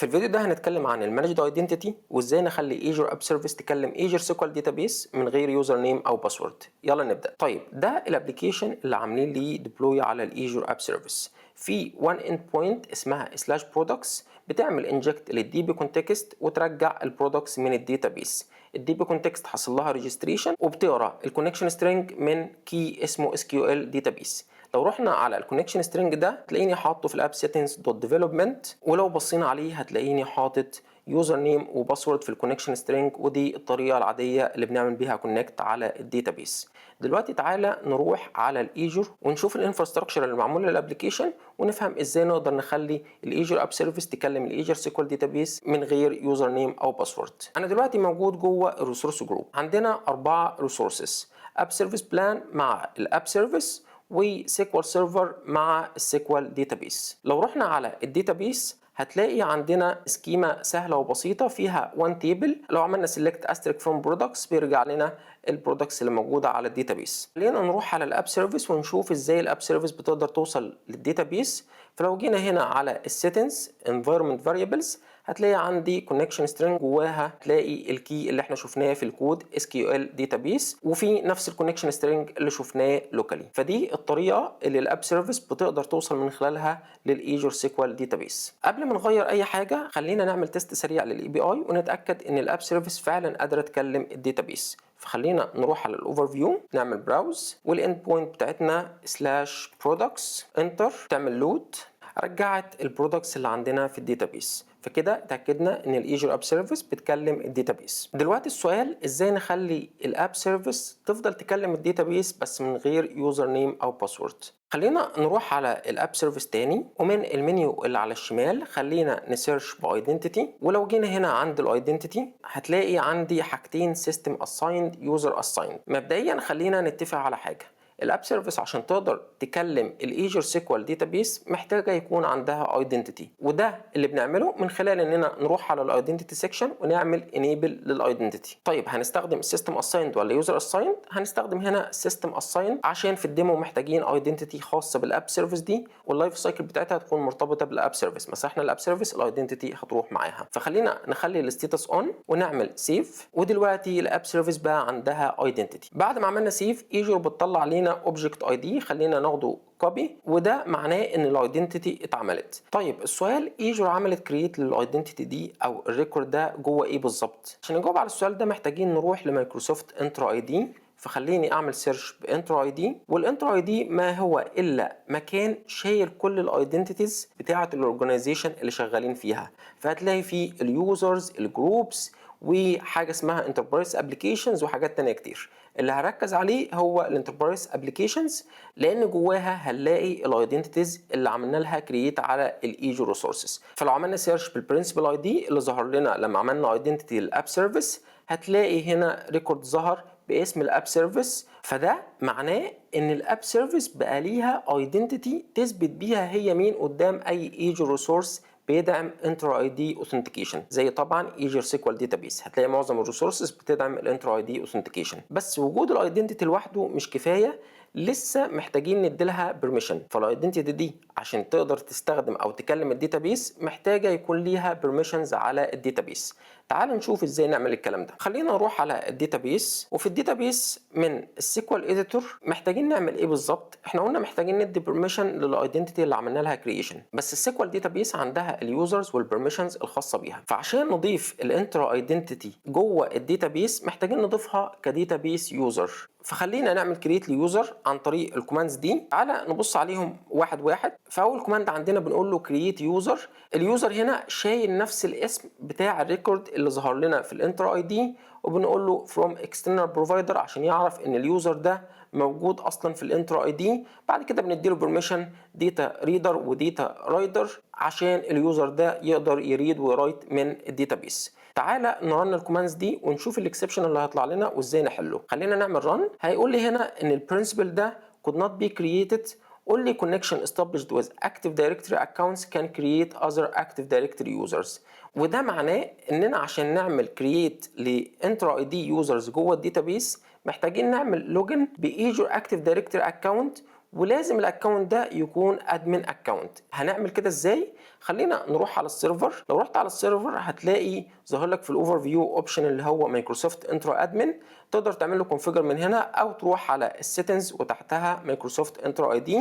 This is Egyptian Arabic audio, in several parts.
في الفيديو ده هنتكلم عن ال managed identity وازاي نخلي Azure App Service تكلم Azure SQL Database من غير username او password. يلا نبدا. طيب، ده ال application اللي عاملين ليه deploy على ال Azure App Service. في one endpoint اسمها /products بتعمل inject لل DB context وترجع ال products من ال database. ال DB context حصل لها registration وبتقرا ال connection string من key اسمه SQL database. لو رحنا على ال connection string ده تلاقيني حاطه في ال app settings dot development، ولو بصينا عليه هتلاقيني حاطط username و password في ال connection string، ودي الطريقة العادية اللي بنعمل بيها connect على ال database. دلوقتي تعالى نروح على ال Azure ونشوف ال infrastructure اللي معمول لل application ونفهم ازاي نقدر نخلي ال Azure App Service تكلم ال Azure SQL Database من غير username او password. انا دلوقتي موجود جوه ال resource group. عندنا اربعة resources: App Service Plan مع ال App Service و SQL Server مع ال SQL Database. لو رحنا على ال database هتلاقي عندنا schema سهلة وبسيطة فيها 1 table. لو عملنا select asterisk from products بيرجع لنا ال products اللي موجودة على ال database. خلينا نروح على ال App Service ونشوف ازاي ال App Service بتقدر توصل لل database. فلو جينا هنا على ال settings، environment variables، هتلاقي عندي connection string جواها تلاقي ال key اللي احنا شفناه في الكود SQL database، وفي نفس ال connection string اللي شفناه locally. فدي الطريقة اللي ال App Service بتقدر توصل من خلالها لل Azure SQL Database. قبل ما نغير اي حاجة خلينا نعمل test سريع لل API ونتاكد ان ال App Service فعلا قادرة تكلم ال database. فخلينا نروح على ال overview، نعمل browse، وال endpoint بتاعتنا /products، enter، تعمل load. رجعت ال products اللي عندنا في ال database، فكده اتاكدنا ان ال Azure App Service بتكلم ال database. دلوقتي السؤال: ازاي نخلي ال App Service تفضل تكلم ال database بس من غير username او password؟ خلينا نروح على ال App Service تاني، ومن المنيو اللي على الشمال خلينا ن search ب identity. ولو جينا هنا عند ال identity هتلاقي عندي حاجتين: system assigned، user assigned. مبدئيا خلينا نتفق على حاجه: ال App Service عشان تقدر تكلم ال Azure SQL Database محتاجه يكون عندها identity، وده اللي بنعمله من خلال اننا نروح على ال identity section ونعمل enable لل identity. طيب، هنستخدم system assigned ولا user assigned؟ هنستخدم هنا system assigned عشان في ال demo محتاجين identity خاصة بال App Service دي، وال life cycle بتاعتها هتكون مرتبطة بال App Service. مسحنا ال App Service ال identity هتروح معاها. فخلينا نخلي ال status on ونعمل save، ودلوقتي ال App Service بقى عندها identity. بعد ما عملنا save، Azure بتطلع لنا object ID، خلينا ناخده copy، وده معناه ان ال identity اتعملت. طيب، السؤال: Azure عملت create لل identity دي او ال record ده جوه ايه بالظبط؟ عشان نجاوب على السؤال ده محتاجين نروح ل Microsoft Entra ID. فخليني اعمل search ب Entra ID، وال Entra ID ما هو الا مكان شايل كل ال identities بتاعه ال organization اللي شغالين فيها. فهتلاقي فيه ال users، ال groups، وحاجه اسمها enterprise applications، وحاجات تانية كتير. اللي هركز عليه هو ال enterprise applications لان جواها هنلاقي ال identities اللي عملنا لها create على ال Azure resources. فلو عملنا search بال principal ID اللي ظهر لنا لما عملنا identity لل App Service، هتلاقي هنا record ظهر باسم ال App Service. فده معناه ان ال App Service بقى ليها identity تثبت بيها هي مين قدام اي Azure resource بيدعم Entra ID authentication، زي طبعا Azure SQL Database. هتلاقي معظم ال resources بتدعم ال Entra ID authentication. بس وجود ال identity لوحده مش كفايه، لسه محتاجين نديلها permission. فال identity دي عشان تقدر تستخدم او تكلم ال database محتاجه يكون ليها permissions على ال database. تعال نشوف ازاي نعمل الكلام ده. خلينا نروح على ال database، وفي ال database من ال SQL editor محتاجين نعمل ايه بالظبط؟ احنا قلنا محتاجين ندي permission لل identity اللي عملنا لها creation، بس ال SQL Database عندها ال users وال permissions الخاصة بيها. فعشان نضيف ال Entra identity جوه ال database محتاجين نضيفها ك database user. فخلينا نعمل create ل user عن طريق ال commands دي. تعالى نبص عليهم واحد واحد. فاول command عندنا بنقول له create user. ال user هنا شايل نفس الاسم بتاع ال record اللي ظهر لنا في ال Entra ID، وبنقول له from external provider عشان يعرف ان ال user ده موجود اصلا في ال Entra ID. بعد كده بنديله permission data reader و data writer عشان ال user ده يقدر ي read و write من ال database. تعالى ن run ال commands دي ونشوف ال exception اللي هيطلع لنا وازاي نحله. خلينا نعمل run. هيقول لي هنا ان ال principal ده could not be created، only connection established with Active Directory accounts can create other Active Directory users. وده معناه اننا عشان نعمل create ل Entra ID users جوه ال database محتاجين نعمل login ب Azure Active Directory account ولازم ال account ده يكون admin account. هنعمل كده ازاي؟ خلينا نروح على ال server. لو رحت على ال server هتلاقي ظاهر لك في ال overview option اللي هو Microsoft Entra admin، تقدر تعمل له configure من هنا او تروح على ال settings وتحتها Microsoft Entra ID.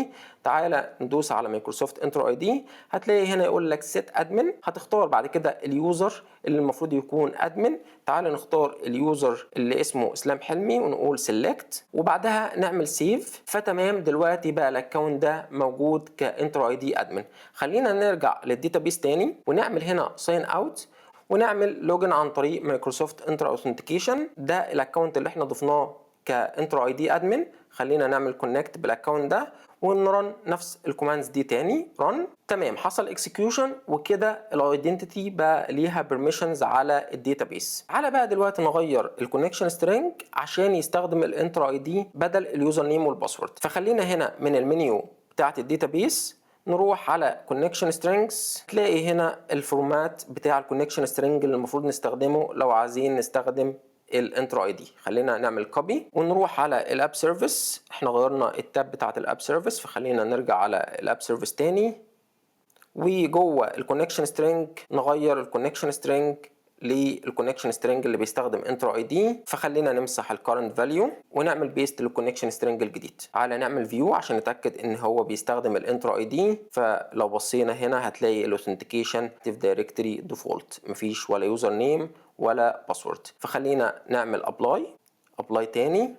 تعالى ندوس على Microsoft Entra ID، هتلاقي هنا يقول لك set admin. هتختار بعد كده ال user اللي المفروض يكون admin. تعالى نختار ال user اللي اسمه اسلام حلمي ونقول select وبعدها نعمل save. فتمام، دلوقتي بقى ال account ده موجود ك Entra ID admin. خلينا نرجع لل database تاني ونعمل هنا sign out ونعمل login عن طريق Microsoft Entra authentication. ده ال account اللي احنا ضفناه ك Entra ID admin. خلينا نعمل connect بال account ده ون run نفس ال commands دي تاني، run. تمام، حصل execution وكده ال identity بقى ليها permissions على ال database. تعالى بقى دلوقتي نغير ال connection string عشان يستخدم ال Entra ID بدل ال username وال password. فخلينا هنا من المنيو بتاعت ال database نروح على connection strings، تلاقي هنا ال format بتاع ال connection string اللي المفروض نستخدمه لو عايزين نستخدم ال Entra ID. خلينا نعمل copy ونروح على ال app service. احنا غيرنا ال tab بتاعت ال app service، فخلينا نرجع على ال app service تاني، وجوه ال connection string نغير ال connection string لل connection string اللي بيستخدم Entra ID. فخلينا نمسح ال current value ونعمل paste لل connection string الجديد. تعالى نعمل view عشان نتاكد ان هو بيستخدم ال Entra ID. فلو بصينا هنا هتلاقي ال authentication Active Directory default، مفيش ولا username ولا password. فخلينا نعمل apply، apply تاني،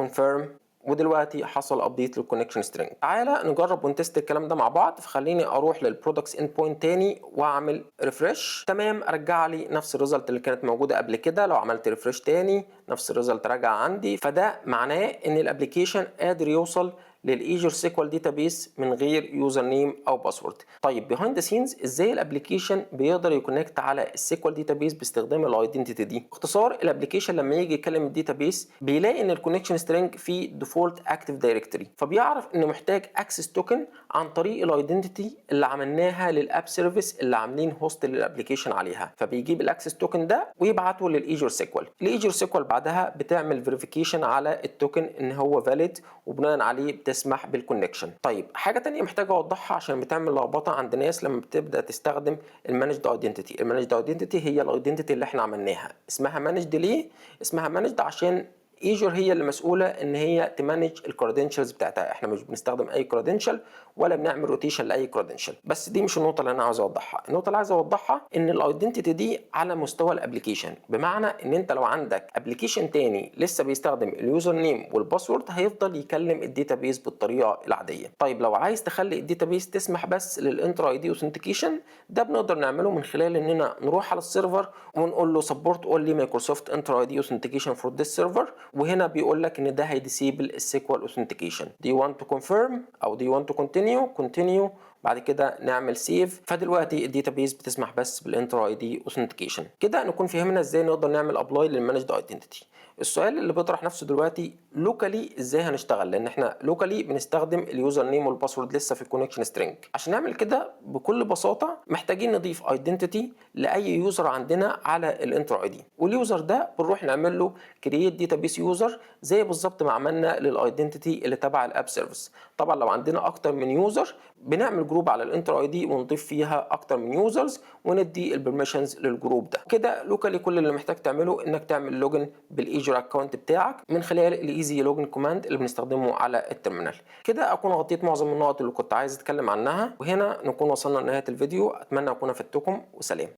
confirm، ودلوقتي حصل update لل connection string. تعالى نجرب ون test الكلام ده مع بعض. فخليني اروح لل products endpoint تاني واعمل refresh. تمام، رجع لي نفس ال result اللي كانت موجوده قبل كده. لو عملت refresh تاني نفس ال result رجع عندي. فده معناه ان ال application قادر يوصل لل Azure SQL database من غير username او password. طيب، behind the scenes ازاي ال application بيقدر ي connect على ال SQL database باستخدام ال identity دي؟ باختصار، ال application لما يجي يكلم ال database بيلاقي ان ال connection string فيه default Active Directory، فبيعرف انه محتاج access token عن طريق ال identity اللي عملناها لل app service اللي عاملين host لل application عليها. فبيجيب ال access token ده ويبعته لل Azure SQL. ال Azure SQL بعدها بتعمل verification على ال token ان هو valid، وبناء عليه بتسمح بال connection. طيب، حاجه تانية محتاج اوضحها عشان بتعمل لخبطه عند ناس لما بتبدا تستخدم ال managed identity. ال managed identity هي ال identity اللي احنا عملناها. اسمها managed ليه؟ اسمها managed عشان Azure هي اللي مسؤوله ان هي ت manage ال credentials بتاعتها. احنا مش بنستخدم اي credential ولا بنعمل rotation لاي credential. بس دي مش النقطه اللي انا عاوز اوضحها. النقطه اللي عايز اوضحها ان ال identity دي على مستوى ال application، بمعنى ان انت لو عندك application تاني لسه بيستخدم ال username وال password هيفضل يكلم ال database بالطريقه العاديه. طيب، لو عايز تخلي ال database تسمح بس لل Entra ID authentication، ده بنقدر نعمله من خلال اننا نروح على ال server ونقول له support only Microsoft Entra ID authentication for this server، وهنا بيقول لك ان ده هي disable ال SQL authentication. do you want to confirm او do you want to continue؟ continue. بعد كده نعمل save. فدلوقتي ال database بتسمح بس بال Entra ID authentication. كده نكون فهمنا ازاي نقدر نعمل apply لل managed identity. السؤال اللي بيطرح نفسه دلوقتي، locally ازاي هنشتغل؟ لان احنا locally بنستخدم ال username وال password لسه في ال connection string. عشان نعمل كده بكل بساطه محتاجين نضيف identity لاي user عندنا على ال Entra ID، وال user ده بنروح نعمل له create database user زي بالظبط ما عملنا لل identity اللي تبع ال app service. طبعا لو عندنا اكتر من user بنعمل group على ال Entra ID ونضيف فيها اكتر من users وندي ال permissions لل group ده. كده locally كل اللي محتاج تعمله انك تعمل login بال Azure account بتاعك من خلال ال az login command اللي بنستخدمه على ال terminal. كده اكون غطيت معظم النقط اللي كنت عايز اتكلم عنها، وهنا نكون وصلنا لنهايه الفيديو. اتمنى اكون افدتكم، وسلام.